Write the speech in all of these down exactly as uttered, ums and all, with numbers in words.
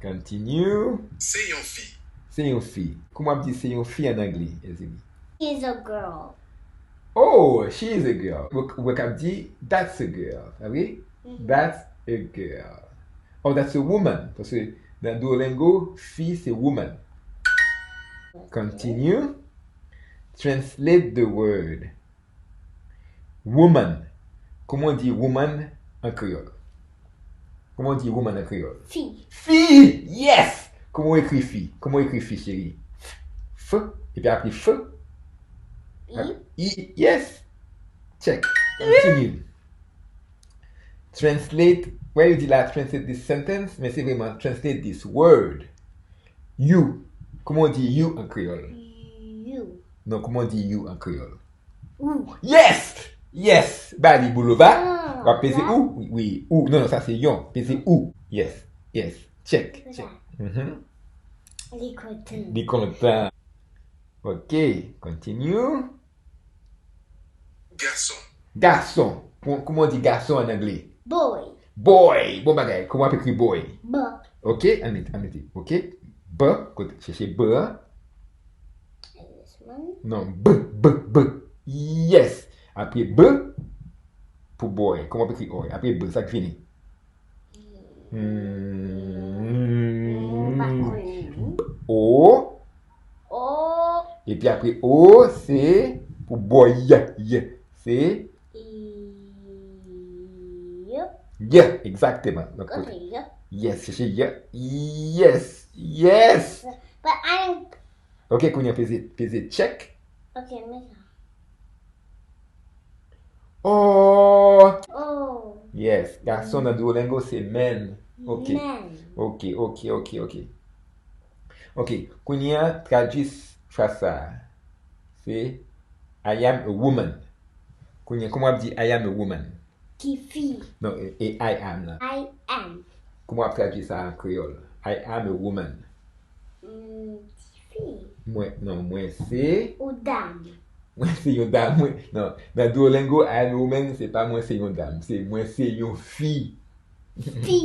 Continue. Se yon fi. Se yon fi. Kouman w ap di se yon fi an anglè, Ezili? She's a girl. Oh, she is a girl. Ou ou ka di, that's a girl. Sa vre? That's a girl. Oh, that's a woman. Paske nan Duolingo, fi se woman. Continue. Translate the word woman. Kouman w di woman an kreyòl? Kouman w di woman an kreyòl? Fi. Fi! Yes! Kouman w ekri fi? Kouman w ekri fi, cheri? F, epi apre F? I. I, yes! Check. Continue. Translate, wè yo di la translate this sentence, men se vrèman translate this word. You. Kouman w di you an kreyòl? You. Non, kouman w di you an kreyòl? Ou. Yes! Yes! Ba li boulova. Ah, W ap peze la. Ou? Wi, wi. Ou. Non, non, sa se yon. Peze ou. Yes. Yes. Check. Check. Mhm. Li kontan. Li kontan. Ok. Continue. Gason. Gason. Kou- Kouman w di gason an anglè? Boy. Boy. Bon bagay. Kouman w ap ekri boy? B. Ok. Ann mete, ann mete. Ok. B. Kote, chèche B. This one. Non. B. B. B. Yes. Apre B. Pou boy. Kouman w ap ekri boy? Apre B. Sa k vini? Hmm. M pa konnen. O. O. Epi apre O, se pou boy. Y. Se I. Y. Egzakteman. Donk, Ok, y. Yes, chèche Y. Yes. Yes. But I Ok, kounye a peze, peze check. Ok, men sa. Oh. Oh. Yes. Gason nan Duolingo se man. Ok. Man. Ok, ok, ok, ok. Ok. Kounye a, tradui fraz sa a. Se I am a woman. Kounye a, kouman w ap di I am a woman? Ki fi? Non, e, e I am nan. I am. Kouman w ap tradui sa an kreyòl? I am a woman. Mm, ti fi. Mwen, non, mwen se. Ou dam. Mwen se yon dam, mwen. Non, nan Duolingo, I am a woman, se pa mwen se yon dam. Se mwen se yon fi. Fi.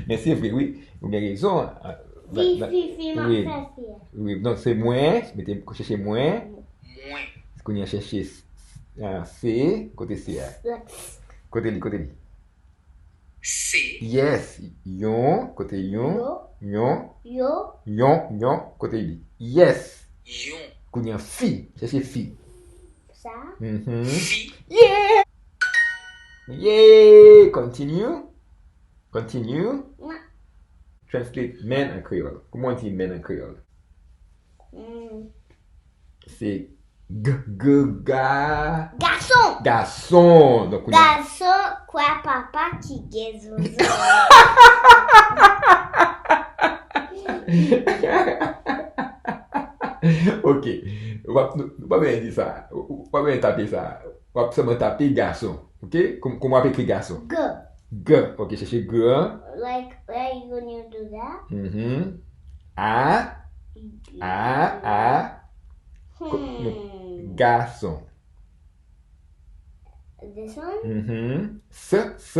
Men se vre, wi. Ou gen rezon. Fi, fi, fi, m ap Wi. Fè fi. Wi, donk se mwen, mete, chèche mwen. Mwen. Kounye a chèche s- s- ah, se, kote se a? Like, s- Kote li, kote li? Se. Yes, yon, kote yon? Yo. Yon, Yo. yon, yon, kote li? Yes. Yon. Kounye a fi, chèche fi. Sa. Mhm. Fi. Yeah! Yeah! Continue. Continue. Mwen. Translate men an kreyòl. Kouman w di men an kreyòl? Mm. Se g, g, ga. Gason. Gason. Donk, kounye a Gason, kwè papa ki gen zozo. Ok. W ap, w ap byen di sa. W ap byen tape sa. W ap sèlman tape gason. Ok? Kòm, kòman w ap ekri gason? G. G. Ok, chèche G an. Like, where you gonna do that? Mhm. A. A. A. Hmm. Gason. This one? Mhm. S. S.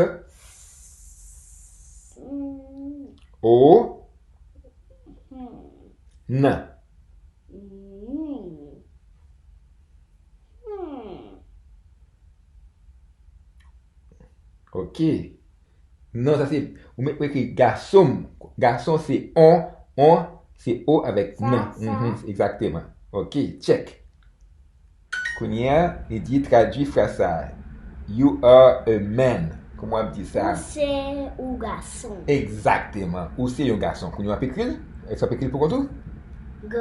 Hmm. O. Hmm. N. Hmm. Hmm. Ok. Non, sa se, ou mèt ekri gason. Gason se on, on, se o avèk n. Sa, sa. Mhm, egzakteman. Ok, check. Kounye a, li di tradui fraz sa a. You are a man. Kòman w ap di sa? Ou se ou gason. Egzakteman. Ou se yon gason. Kounye a w ap ekri l? Èske w ap ekri l pou kont ou? G.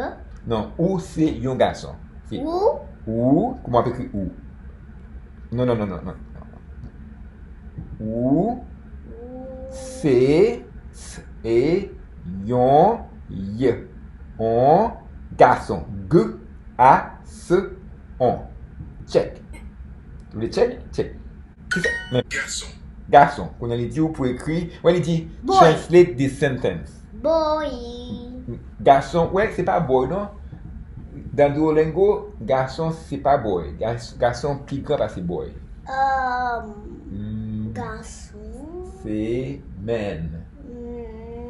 Non, ou se yon gason. Se Ou. Ou, kòman w ap ekri ou? Non, non, non, non, non. Ou se, se yon, y, on, gason. G, A, S, on. Check. Ou vle check? Check. Kisa? Men Gason. Gason. Kounye a li di w pou ekri. Wè, li di Boy. Translate this sentence. Boy. Gason, wè, se pa boy, non. Dans Duolingo, gason, se pa boy. Gas- Gason pi gran pase boy. Um, Hmm, gason. Se man.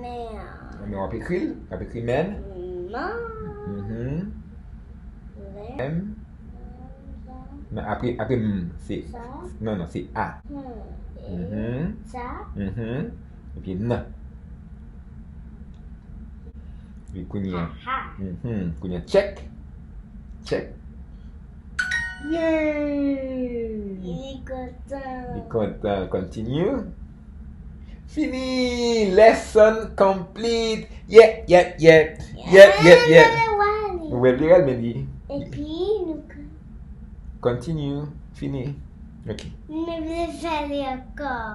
Man. W ap ekri l, w ap ekri men. Man. Mhm. Lè. M. Non, apre, apre m, se. Sa. Non, non, se a. Hmm. Mhm. Sa. Mhm. Epi nan. Epi kounye a. Aha. Mhm. Kounye a, check. Check. Yay! Li kontan. Li kontan. Continue. Fini. Lesson complete. Yep, yep, yep. Yep, yep, yep. Mwen wè li. Ou wè li al, men li. Epi nou ka. Continue. Fini. Ok. Nou vle fè li ankò.